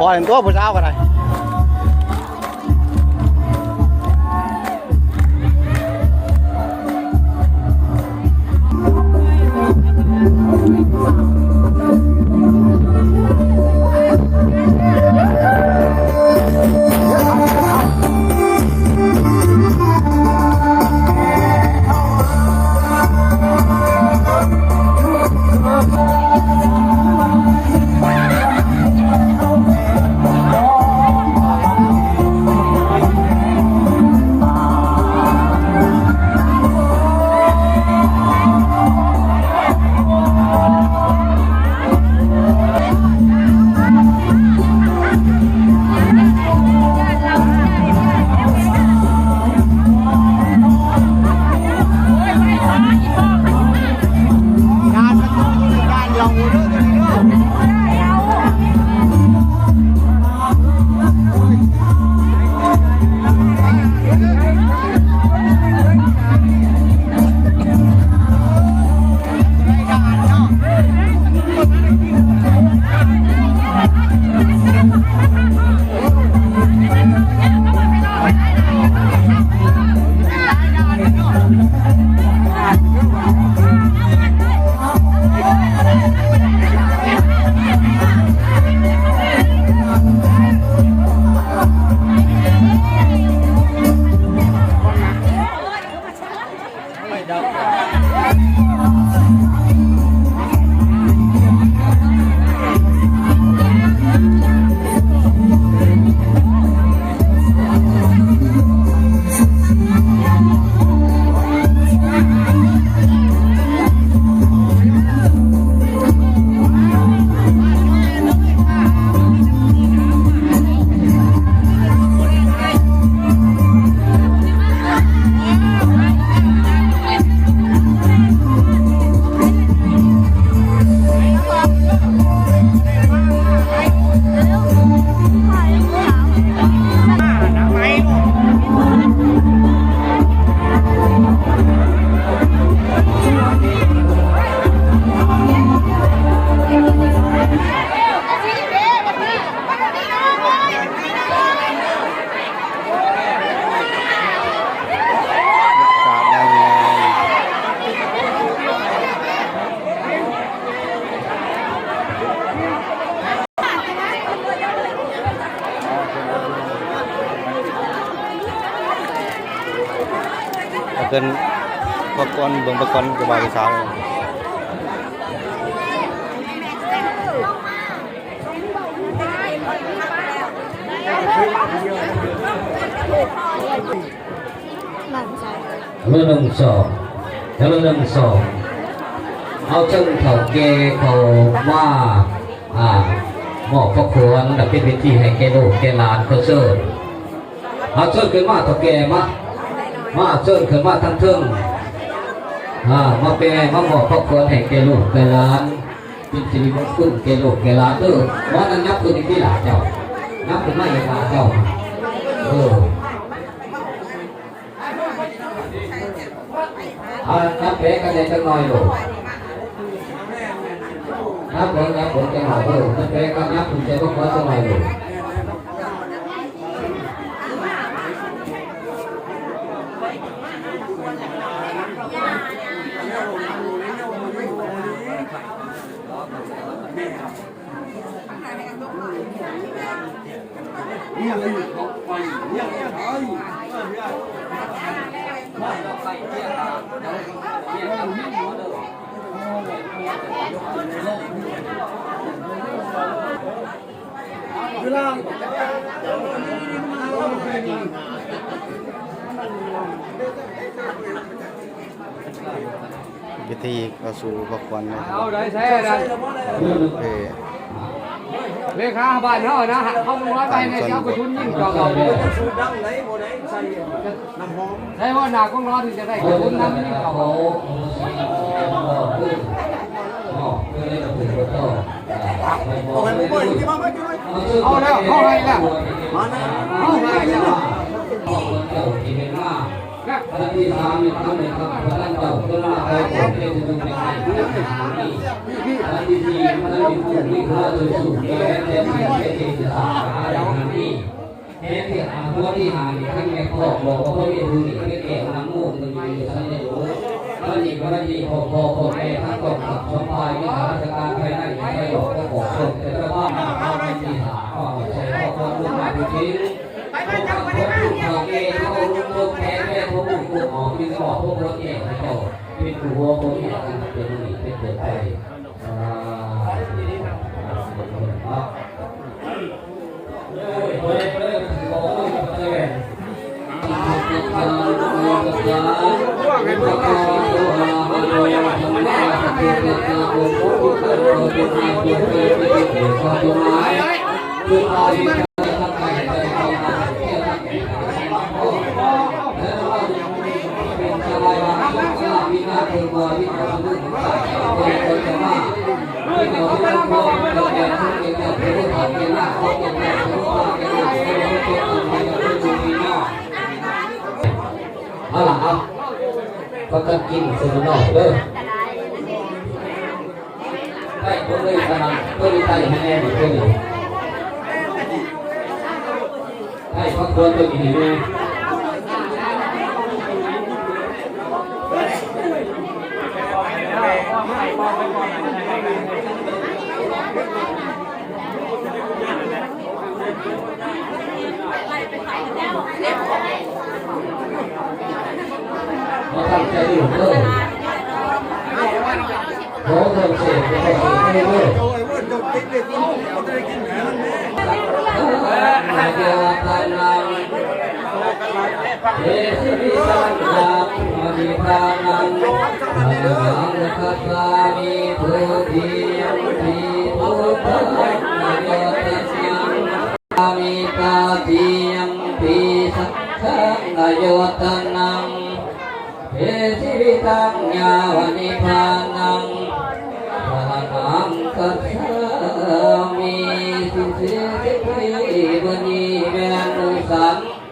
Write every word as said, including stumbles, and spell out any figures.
พอเห็นตัวผู้สาวก็ได้ เอาเกิน พวกก่อน เบิ่งพวกก่อน จะบ่าวผู้สาว ฮัลโหล หนึ่ง สอง ฮัลโหล หนึ่ง สอง เอาเชิญเฒ่าแก่เขามา อ่า มอบพระควร และเป็นพิธีให้แก่ลูกแก่หลานเขาเชิญ เอาเชิญขึ้นมาเฒ่าแก่มา มาเชิญขึ้นมาทั้งเทิง อ่า มาแปรมามอบพระควรให้แก่ลูกแก่หลาน เป็นสิริมงคลแก่ลูกแก่หลานเด้อ ว่านั้นนับขึ้นที่หลานเจ้า นับขึ้นมาอีกหลานเจ้า เออ เอานับแปะกันได้จักหน่อยลูก นับเบิ่ง นับเบิ่งจักหน่อยลูก นับแปะกัน นับขึ้นใจก็ขอจักหน่อยลูก พิธีเข้าสู่พระควันนะครับ เอาได้แท้นะ เออ เลขาบ้านเฮานะ เอามือไว้ไปในเจ้ากระทุนยิ่งจอกเอา ใช่ว่าหน้ากองร้อนนี่จะได้กระทุนนำยิ่งจอกเอา เอาแล้ว เอาให้แล้ว มานะ เอาให้แล้ว อันที่สามนี่ทำให้ข้าพเจ้าเวลาเขาโกรธเทศน์จะดูเป็นไงที่หานี่อันที่สี่มันเป็นผู้มีพระสุสุแก่แต่สิ่งที่เทศน์จะสาหาอย่างนี้ แม้ที่หาตัวที่หานี่ทั้งแม่พ่อบอกว่าพ่อเรียนรู้นี่เป็นแก่นำมู่มันอยู่สันนิโยมันอีกวันที่พ่อพ่อพ่อแม่ทั้งกองทัพสองฝ่ายมีข้าราชการภายในภายนอกก็ขอส่งแต่ละบ้านมาเข้าในที่หาก็เอาใจพ่อพ่อลูกมาดูทิ้งพวกท่านพบผู้เฒ่าแก่เท่าลูกโลกแก่แม่พวกลูกพวกหมอมีก็พวกรถแก่พระเจ้าเป็นผู้หัวคนแก่กันเป็นหนี้เป็นเกิดไปอ่า เอาล่ะครับ ก็จะกินสนุนนอกเด้อ ได้คนเลยขนาดตัวนี้ได้คะแนนอยู่ตัวนี้ได้พักควรตัวนี้เลยมาตั้งใจดูเด้อ โอ้โหเสียงก็เสียงไม่เลิก Tadiyampi saṅghaṃ na yotanaṃ, he jīvitaṃ yāva nibbānaṃ